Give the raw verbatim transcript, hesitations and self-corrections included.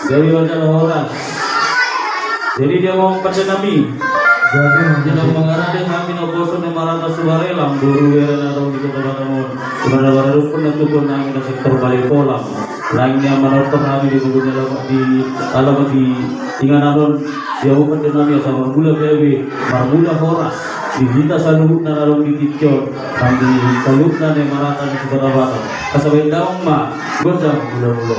Jadi, wajah horas. Jadi, dia mau pande nami. Jadi, dia mau mengarah dia kami na poso ni marata subarelang, boru bere na adong di Kota Batam on. Di mana baru pun na tukun nami na sektor Balai Kolam. Lain yang manortor nami di bulu di alamat di, alamat di Inganan on. Dia mau pande nami asal marmula bebe, marmula horas. Di hita saluhutna na adong di tingki on. Nang di saluhutna na marata ni Kota Batam. Kasabaen daong ma, gondang mula-mula.